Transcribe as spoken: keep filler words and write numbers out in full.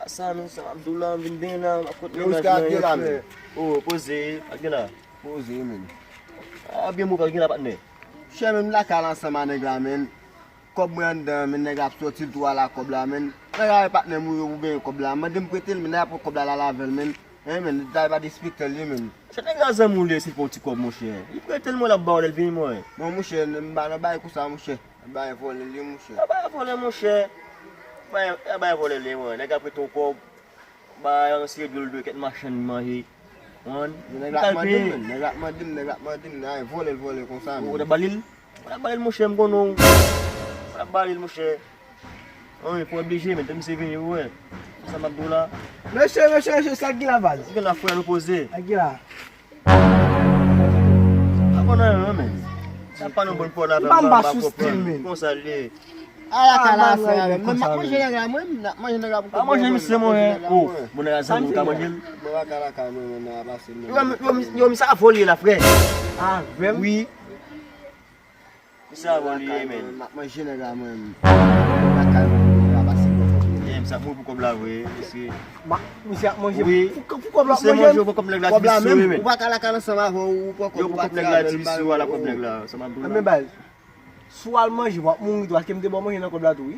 Sa, men, sa m ap di w la, m vin benyen la, m ap kot mennaj mwen, frè. O, poze, pa gen la. Poze, men. A, byen move, pa gen la, patnè. Chè, men, m lakay la ansanm a nèg la, men. Kòb mwen anndan, men, nèg la ap sòti l tou ala kòb la, men. Nèg la wè patnè m wi, ou benyen kòb la. Mande m prete l, men, nèg la pran kòb la, l al avè l, men. Hein, men, nèg la pa despekte l, li, men. Se nèg la zanmi w li ye, si l pran yon ti kòb, monchè. Li prete l mwen, l ap ba w lè l vini, mwen. Bon, monchè, m pa nan bagay konsa, monchè. Bagay vòlè li, monchè. Bagay vòlè, monchè. Bagay, bagay vòlè li, mwen. Nèg ap prete yon kòb. Bay yon seri dlo l dwe kèk machann manje. Konprann? Nèg la ap mande m, men. Nèg la ap mande m, nèg la ap mande m, ay, vòlè l vòlè konsa, men. Ou t ap ba li l? Ou t ap ba li l, monchè, m konnen w. Ou t ap ba li l, monchè. Wi, fò oblije, men, tann misye vini, ou wè. Sa m ap di w la. Mesye, mesye, mesye, sa k gen la, baz? Sa k gen la, frè, nou poze. Sa k gen la? Pa konn anyen, non, men. Sa pa nan bon pòl avè m, m pa konprann. Konsa l ye. Ala kala frè, men m ap manje nèg la, mwen, m ap manje nèg la pou kòb mwen. Pa manje misye, mwen. O, bon, nèg la zanmi w ka manje l. Mwen pa ka lakay mwen, mwen, nèg la pase m. Yo, yo, yo, misye a vòlè la, frè. Avè m? Wi. Misye a vòlè ye, men. M ap manje nèg la, mwen. Mwen pa ka, nèg la pase m. Ye, misye ap mouri pou kòb la, vre, mesye. Misye ap manje pou kòb la, ap manje. Misye manje pou kòb nèg la, ti sou, men. Ou pa ka lakay ansanm avè w, ou pran kòb, ou pati avè l, m pa renmen w. Sa m ap di w la. Anben, baz. Si w al manje, w ap mouri tou, paske m te ba w manje nan kòb la tou, wi.